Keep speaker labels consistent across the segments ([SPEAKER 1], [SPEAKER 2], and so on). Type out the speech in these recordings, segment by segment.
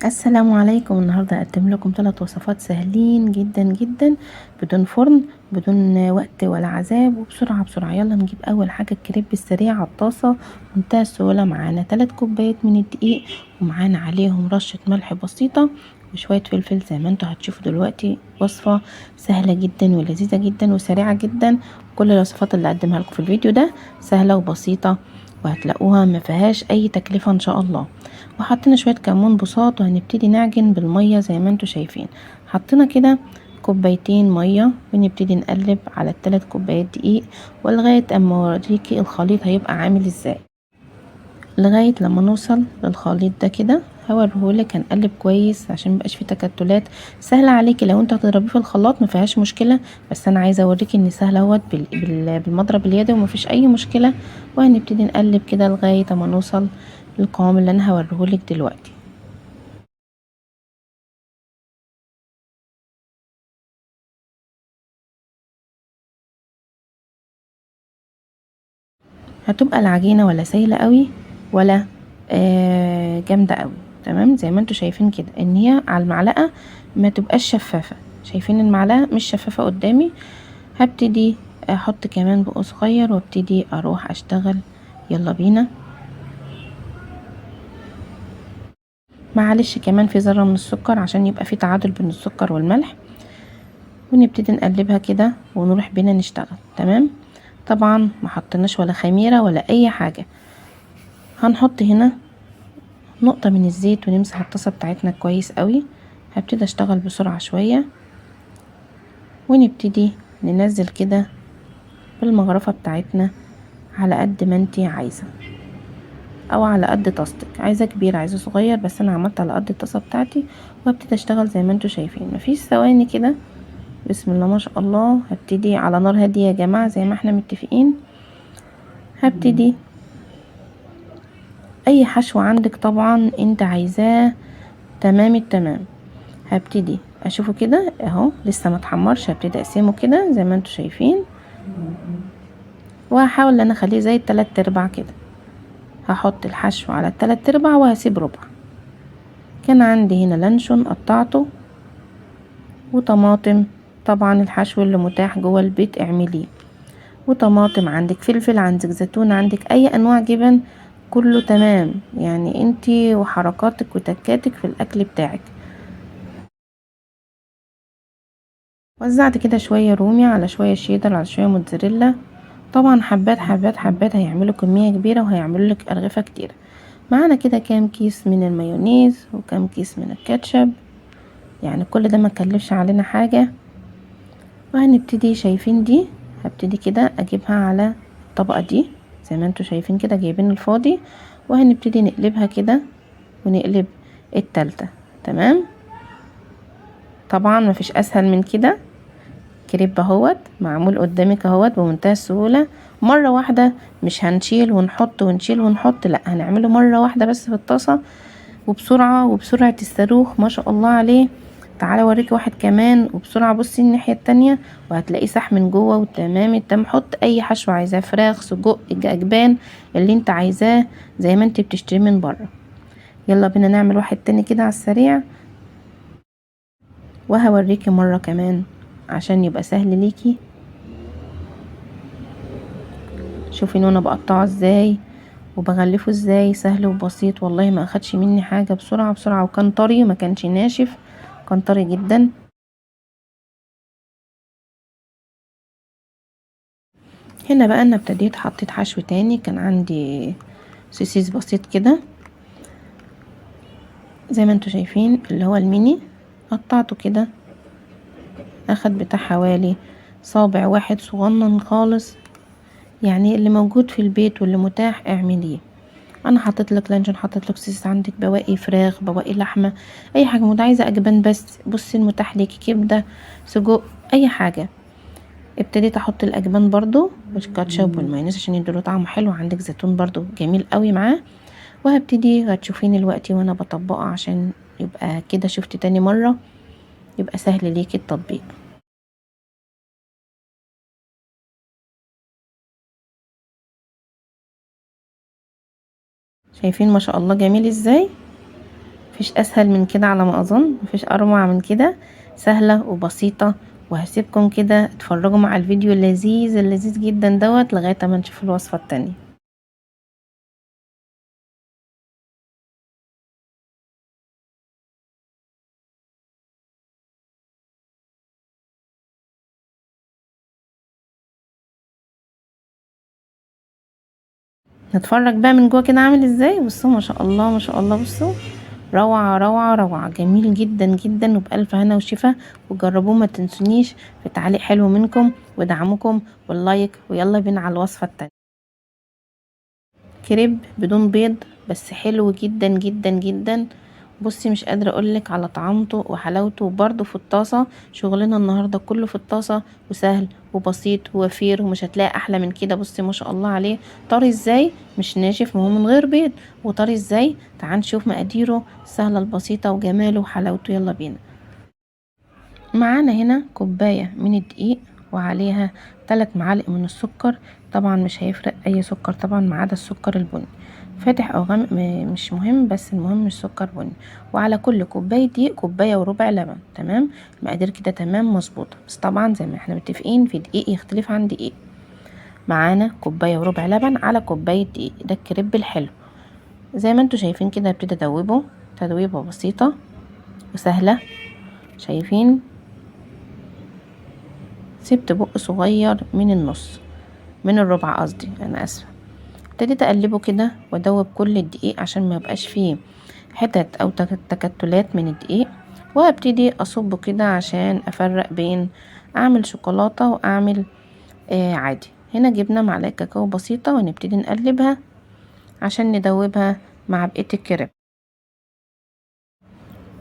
[SPEAKER 1] السلام عليكم. النهارده هقدم لكم 3 وصفات سهلين جدا جدا، بدون فرن، بدون وقت ولا عذاب، وبسرعة بسرعة. يلا نجيب اول حاجة الكريب السريع على الطاسه منتهى السهولة. معانا 3 كوبايات من الدقيق، ومعانا عليهم رشه ملح بسيطة وشوية فلفل زي ما انتوا هتشوفوا دلوقتي. وصفه سهلة جدا ولذيذه جدا وسريعة جدا. كل الوصفات اللي هقدمها لكم في الفيديو ده سهلة وبسيطة، وهتلاقوها ما فيهاش اي تكلفة ان شاء الله. وحطينا شوية كمون بساط، وهنبتدي نعجن بالمية زي ما انتوا شايفين. حطينا كده كوبايتين مية، ونبتدي نقلب على ال3 كوبايات دقيق، ولغاية اما اوريكي الخليط هيبقى عامل ازاي. لغاية لما نوصل للخليط ده كده هوريهولك. هنقلب كويس عشان ميبقاش فيه تكتلات. سهلة عليكي لو انت هتضربيه في الخلاط مفيهاش مشكلة، بس انا عايزه اوريكي ان سهلة اهوت بالمضرب اليدوي ومفيش اي مشكلة. وهنبتدي نقلب كده لغاية ما نوصل للقوام اللي انا هوريهولك دلوقتي. هتبقى العجينة ولا سايله قوي ولا جامدة قوي، تمام؟ زي ما انتوا شايفين كده ان هي على المعلقة ما تبقاش شفافة. شايفين المعلقة مش شفافة قدامي. هبتدي احط كمان بق صغير وابتدي اروح اشتغل. يلا بينا. معلش كمان في ذره من السكر عشان يبقى في تعادل بين السكر والملح. ونبتدي نقلبها كده ونروح بينا نشتغل، تمام؟ طبعا ما حطيناش ولا خميره ولا اي حاجة. هنحط هنا نقطة من الزيت ونمسح الطاسه بتاعتنا كويس قوي. هبتدي اشتغل بسرعة شوية، ونبتدي ننزل كده بالمغرفه بتاعتنا على قد ما انتي عايزه او على قد طاستك. عايزه كبير عايزه صغير، بس انا عملت على قد الطاسه بتاعتي. وهبتدي اشتغل زي ما انتوا شايفين، مفيش ثواني كده. بسم الله ما شاء الله. هبتدي على نار هادية يا جماعة زي ما احنا متفقين. هبتدي اي حشو عندك طبعا انت عايزاه، تمام التمام. هبتدي اشوفه كده اهو لسه ما اتحمرش. هبتدي اقسمه كده زي ما انتوا شايفين، وهحاول ان انا اخليه زي التلات ارباع كده. هحط الحشو على التلات ارباع وهسيب ربع. كان عندي هنا لانشون قطعته وطماطم، طبعا الحشو اللي متاح جوه البيت اعمليه. وطماطم، عندك فلفل، عندك زيتون، عندك اي انواع جبن، كله تمام. يعني انتي وحركاتك وتكاتك في الاكل بتاعك. وزعت كده شوية رومي على شوية شيدر على شوية موتزاريلا. طبعا حبات حبات حبات هيعملوا كمية كبيرة وهيعملوا لك ارغفه كتير. معانا كده كام كيس من المايونيز وكام كيس من الكاتشب، يعني كل ده ما كلفش علينا حاجة. وهنبتدي شايفين دي، هبتدي كده اجيبها على الطبقة دي زي ما انتوا شايفين كده، جايبين الفاضي. وهنبتدي نقلبها كده ونقلب التالتة، تمام؟ طبعا مفيش اسهل من كده. كريب اهوت معمول قدامك اهوت بمنتهى السهولة. مرة واحدة، مش هنشيل ونحط ونشيل ونحط، لا هنعمله مرة واحدة بس في الطاسه وبسرعة، وبسرعة الصاروخ ما شاء الله عليه. تعالى اوريكي واحد كمان وبسرعة. بصي الناحية التانية وهتلاقيه ساح من جوه وتمام التمام. حط اي حشو عايزاه، فراخ، سجق، اجبان، اللي انت عايزاه زي ما انت بتشتريه من بره. يلا بينا نعمل واحد تاني كده على السريع، وهوريكي مرة كمان عشان يبقى سهل ليكي. شوفي ان انا بقطعه ازاي وبغلفه ازاي، سهل وبسيط والله، ما اخدش مني حاجة. بسرعة بسرعة، وكان طري ما كانش ناشف، كان طري جدا. هنا بقى انا ابتديت حطيت حشو تاني. كان عندي سوسيس بسيط كده زي ما انتوا شايفين اللي هو الميني، قطعته كده، اخد بتاع حوالي صابع واحد صغنن خالص. يعني اللي موجود في البيت واللي متاح اعمليه. انا حطيت لك لانشون، حطيت لك سوسيس، عندك بواقي فراخ، بواقي لحمه، اي حاجة موجودة. عايزه اجبان بس، بصي المتاح ليكي، كبده، سجق، اي حاجة. ابتديت احط الاجبان برضو والكاتشب والمايونيز عشان يدوا طعم حلو. عندك زيتون برضو جميل قوي معاه. وهبتدي هتشوفيني دلوقتي وانا بطبقه عشان يبقى كده شفتي تاني مرة، يبقى سهل ليكي التطبيق. شايفين ما شاء الله جميل ازاي. مفيش اسهل من كده على ما اظن، مفيش اروع من كده، سهلة وبسيطة. وهسيبكم كده اتفرجوا مع الفيديو اللذيذ اللذيذ جدا دوت لغاية ما نشوف الوصفة التانية. نتفرج بقى من جوه كده عامل ازاي. بصوا ما شاء الله ما شاء الله، بصوا روعة روعة روعة، جميل جدا جدا، وبألف هنا وشفا. وجربوه ما تنسونيش في تعليق حلو منكم ودعمكم وال like. ويلا بينا على الوصفة التانية. كريب بدون بيض بس حلو جدا جدا جدا. بصي مش قادرة اقولك على طعامته وحلاوته، وبرده في الطاسة. شغلنا النهاردة كله في الطاسة، وسهل وبسيط ووفير، ومش هتلاقي احلى من كده. بصي ما شاء الله عليه، طري ازاي، مش ناشف، ما هو من غير بيض، وطري ازاي. تعال نشوف مقاديره السهلة البسيطة وجماله وحلاوته. يلا بينا. معانا هنا كوباية من الدقيق وعليها 3 معالق من السكر، طبعا مش هيفرق اي سكر طبعا ما عدا السكر البني، فاتح او غامق مش مهم، بس المهم السكر بني. وعلى كل كوباية دقيق كوباية وربع لبن. تمام، المقادير كده تمام مظبوطة، بس طبعا زي ما احنا متفقين في دقيق يختلف عن دقيق. معانا كوباية وربع لبن على كوباية دقيق. ده الكريب الحلو زي ما انتوا شايفين كده. هبتدي ادوبة تدويبه بسيطة وسهلة. شايفين سبت بق صغير من النص، من الربع قصدي، انا اسفه. ابتديت اقلبه كده وادوب كل الدقيق عشان ما يبقاش فيه حتت او تكتلات من الدقيق. وهبتدي اصبه كده عشان افرق بين اعمل شوكولاتة واعمل عادي. هنا جبنا معلقه كاكاو بسيطة ونبتدي نقلبها عشان ندوبها مع بقية الكريب.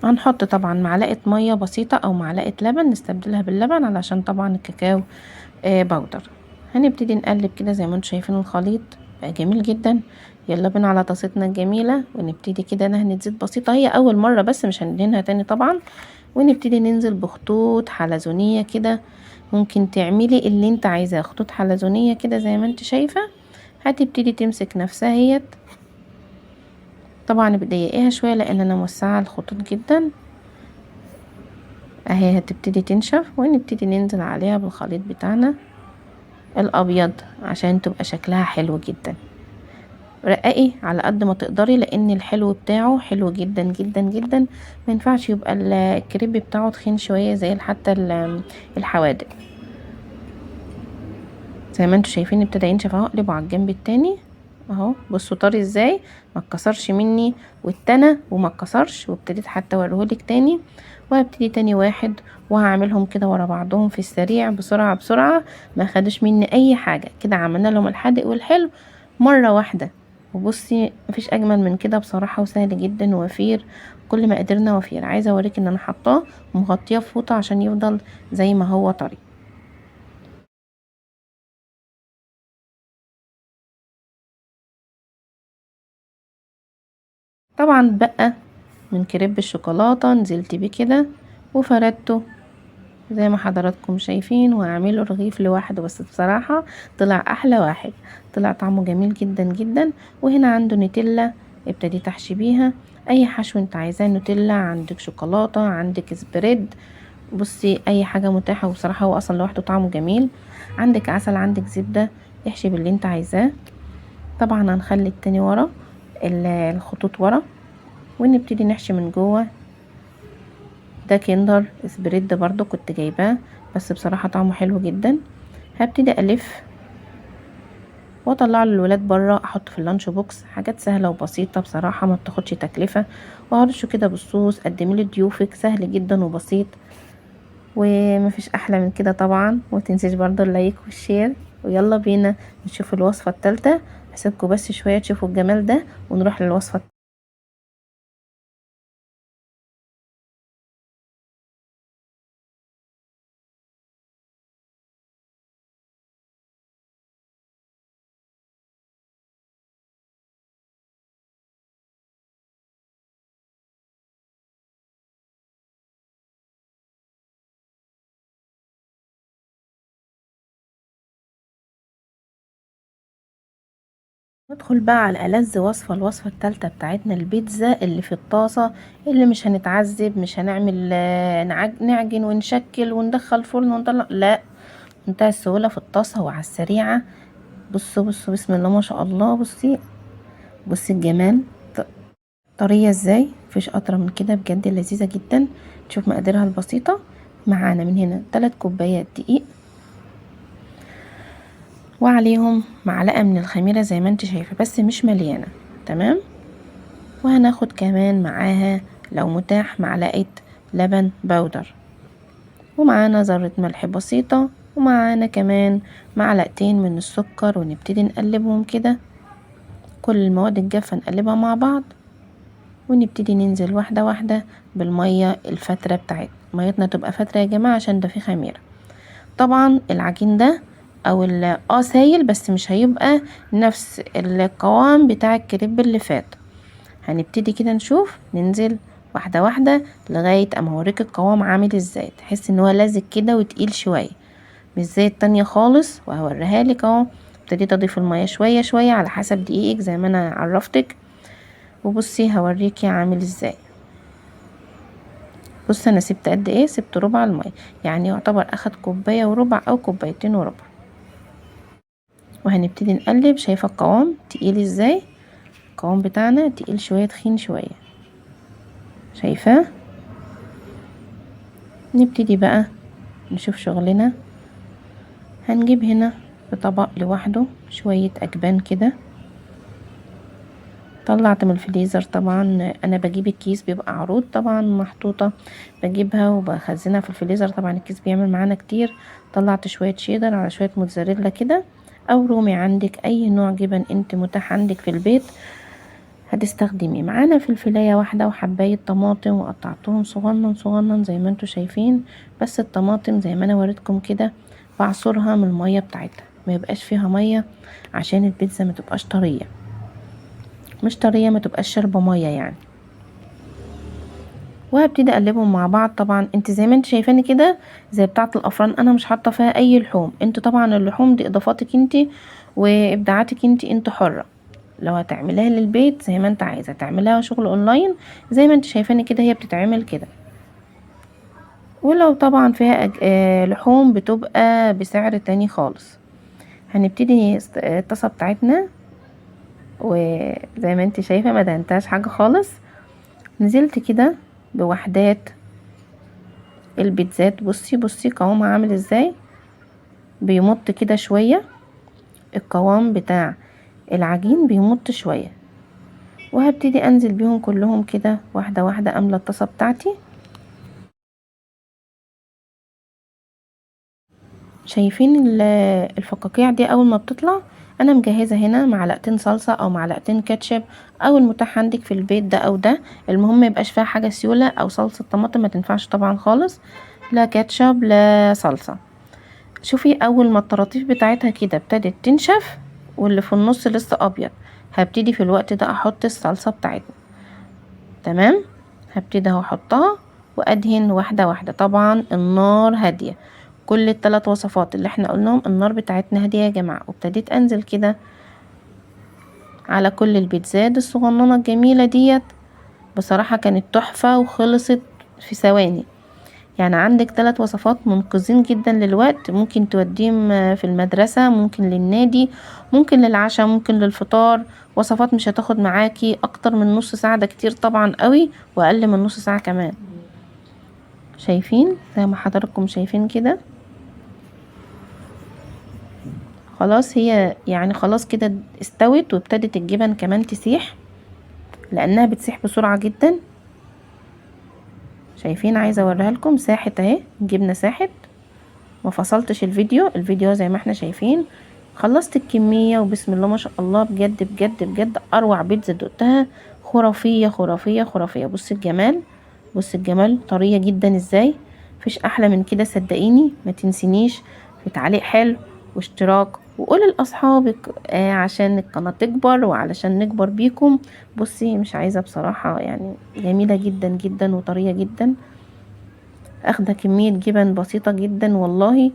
[SPEAKER 1] هنحط طبعا معلقه مية بسيطة او معلقه لبن، نستبدلها باللبن علشان طبعا الكاكاو powder. هنبتدي نقلب كده زي ما انتم شايفين الخليط بقى جميل جدا. يلا بينا على طاستنا الجميلة ونبتدي كده نهنة زيت بسيطة، هي اول مرة بس مش هندهنها تاني طبعا. ونبتدي ننزل بخطوط حلزونيه كده، ممكن تعملي اللي انت عايزاه، خطوط حلزونيه كده زي ما انت شايفه. هتبتدي تمسك نفسها هيت، طبعا بتضيقيها شوية لان انا موسعه الخطوط جدا اهي. هتبتدي تنشف ونبتدي ننزل عليها بالخليط بتاعنا الابيض عشان تبقى شكلها حلو جدا. رققي على قد ما تقدري لان الحلو بتاعه حلو جدا جدا جدا، ما ينفعش يبقى الكريب بتاعه تخين شوية زي حتى الحوادق. زي ما انتم شايفين ابتدى ينشف اهو. اقلبه على الجنب التاني اهو، بصوا طري ازاي، ما اتكسرش مني والتنى وما اتكسرش. وابتديت حتى اوريهولك تاني. وهبتدي تاني واحد وهعملهم كده ورا بعضهم في السريع بسرعة بسرعة، ما خدوش مني اي حاجة. كده عملنا لهم الحادق والحلو مرة واحدة. وبصي مفيش اجمل من كده بصراحة، وسهل جدا ووفير، كل ما قدرنا وفير. عايزه اوريك ان انا حطاه ومغطياه بفوطه عشان يفضل زي ما هو طري. طبعا بقى من كريب الشوكولاتة نزلت بيه كده وفردته زي ما حضراتكم شايفين، وهعمله رغيف لوحده، بس بصراحة طلع احلى واحد، طلع طعمه جميل جدا جدا. وهنا عنده نوتيلا ابتديت احشي بيها اي حشو انت عايزاه، نوتيلا عندك، شوكولاتة عندك، spread، بصي اي حاجة متاحة. وبصراحة هو اصلا لوحده طعمه جميل. عندك عسل، عندك زبدة، احشي باللي انت عايزاه. طبعا هنخلي التاني ورا الخطوط ورا، ونبتدي نحشي من جوه. ده كندر spread برضو كنت جايباه، بس بصراحة طعمه حلو جدا. هبتدي الف واطلعه للولاد بره، احطه في ال lunch box. حاجات سهلة وبسيطة بصراحة، ما بتاخدش تكلفة. وهرشه كده بالصوص، قدمي لضيوفك، سهل جدا وبسيط ومفيش احلى من كده طبعا. ومتنسيش برضو ال like وال share. ويلا بينا نشوف الوصفة الثالثة. هسيبكم بس شوية تشوفوا الجمال ده ونروح للوصفه. ندخل بقى على ألذ وصفة، الوصفة التالتة بتاعتنا، البيتزا اللي في الطاسة، اللي مش هنتعذب، مش هنعمل نعجن ونشكل وندخل فرن ونطلع، لا، منتهى السهولة في الطاسة وعلى السريعة. بصوا بصوا بسم الله ما شاء الله، بصي بصي الجمال، طرية ازاي، مفيش اطرى من كده، بجد لذيذة جدا. تشوف مقاديرها البسيطة. معانا من هنا 3 كوبايات دقيق، وعليهم معلقة من الخميرة زي ما انت شايفة، بس مش مليانة، تمام. وهناخد كمان معاها لو متاح معلقة لبن بودر، ومعانا ذرة ملح بسيطة، ومعانا كمان معلقتين من السكر، ونبتدي نقلبهم كده، كل المواد الجافة نقلبها مع بعض، ونبتدي ننزل واحدة واحدة بالمية الفترة بتاعتنا. ميتنا تبقى فترة يا جماعة عشان ده فيه خميرة. طبعا العجين ده او سايل، بس مش هيبقى نفس القوام بتاع الكريب اللي فات. هنبتدي كده نشوف، ننزل واحدة واحدة لغاية اما اوريك القوام عامل ازاي. تحس ان هو لازق كده وتقيل شوية، مش زي التانية خالص، وهوريها لك اهو. ابتديت اضيف المية شوية شوية على حسب دقيقك زي ما انا عرفتك، وبصي هوريكي عامل ازاي. بصي انا سبت قد ايه، سبت ربع المية، يعني يعتبر اخد كوباية وربع او كوبايتين وربع. وهنبتدي نقلب. شايفة القوام تقيل ازاي؟ القوام بتاعنا تقيل شوية، تخين شوية، شايفة؟ نبتدي بقى نشوف شغلنا. هنجيب هنا في طبق لوحده شوية أجبان كده، طلعت من الفريزر. طبعا انا بجيب الكيس بيبقى عروض طبعا محطوطة، بجيبها وبخزنها في الفريزر، طبعا الكيس بيعمل معانا كتير. طلعت شوية شيدر على شوية موتزاريلا كده، او رومي، عندك اي نوع جبن انت متاح عندك في البيت هتستخدمي. معانا فلفلاية واحدة وحباية طماطم، وقطعتهم صغنن صغنن زي ما انتوا شايفين، بس الطماطم زي ما انا وريتكم كده بعصرها من المية بتاعتها، ما يبقاش فيها مية عشان البيتزا ما تبقاش طرية، مش طرية، ما تبقاش شاربة مية يعني. وهبتدي اقلبهم مع بعض. طبعا انت زي ما انت شايفاني كده زي بتاعه الافران، انا مش حاطه فيها اي لحوم. انت طبعا اللحوم دي اضافاتك انت وابداعاتك انت، انت حره لو هتعمليها للبيت زي ما انت عايزه، تعمليها شغل اونلاين زي ما انت شايفاني كده، هي بتتعمل كده. ولو طبعا فيها لحوم بتبقى بسعر تاني خالص. هنبتدي الطاسه بتاعتنا، وزي ما انت شايفه ما دهنتهاش حاجه خالص. نزلت كده بوحدات البيتزات. بصي بصي قوامها عامل ازاي، بيمط كده شويه، القوام بتاع العجين بيمط شويه. وهبتدي انزل بيهم كلهم كده واحده واحده، املى الطاسه بتاعتي. شايفين الفقاقيع دي اول ما بتطلع؟ انا مجهزه هنا معلقتين صلصه او معلقتين كاتشب او المتاح عندك في البيت ده او ده، المهم ما يبقاش فيها حاجه سيوله او صلصه طماطم، ما تنفعش طبعا خالص، لا كاتشب لا صلصه. شوفي اول ما الطراطيف بتاعتها كده ابتدت تنشف واللي في النص لسه ابيض، هبتدي في الوقت ده احط الصلصه بتاعتنا. تمام، هبتدي اهو احطها وادهن واحده واحده. طبعا النار هاديه، كل الثلاث وصفات اللي احنا قلناهم النار بتاعتنا هاديه يا جماعه. وابتديت انزل كده على كل البيتزات الصغننه الجميله ديت، بصراحه كانت تحفه وخلصت في ثواني. يعني عندك 3 وصفات منقذين جدا للوقت، ممكن توديهم في المدرسه، ممكن للنادي، ممكن للعشاء، ممكن للفطار. وصفات مش هتاخد معاكي اكتر من نص ساعه، ده كتير طبعا قوي، واقل من نص ساعه كمان. شايفين زي ما حضراتكم شايفين كده، خلاص هي يعني خلاص كده استوت، وابتدت الجبن كمان تسيح لانها بتسيح بسرعه جدا. شايفين، عايزه اوريها لكم، ساحت اهي الجبنه ساحت، ما فصلتش الفيديو، الفيديو زي ما احنا شايفين. خلصت الكميه وبسم الله ما شاء الله، بجد بجد بجد اروع بيتزا دقتها، خرافيه خرافيه خرافيه. بصي الجمال، بصي الجمال، طريه جدا ازاي، مفيش احلى من كده صدقيني. ما تنسينيش في تعليق حلو واشتراك، وقولي لاصحابك عشان القناه تكبر وعلشان نكبر بيكم. بصي مش عايزه بصراحه، يعني جميله جدا جدا وطريه جدا، اخده كميه جبن بسيطه جدا والله،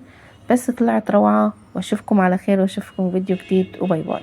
[SPEAKER 1] بس طلعت روعه. واشوفكم على خير، واشوفكم فيديو جديد، وباي باي.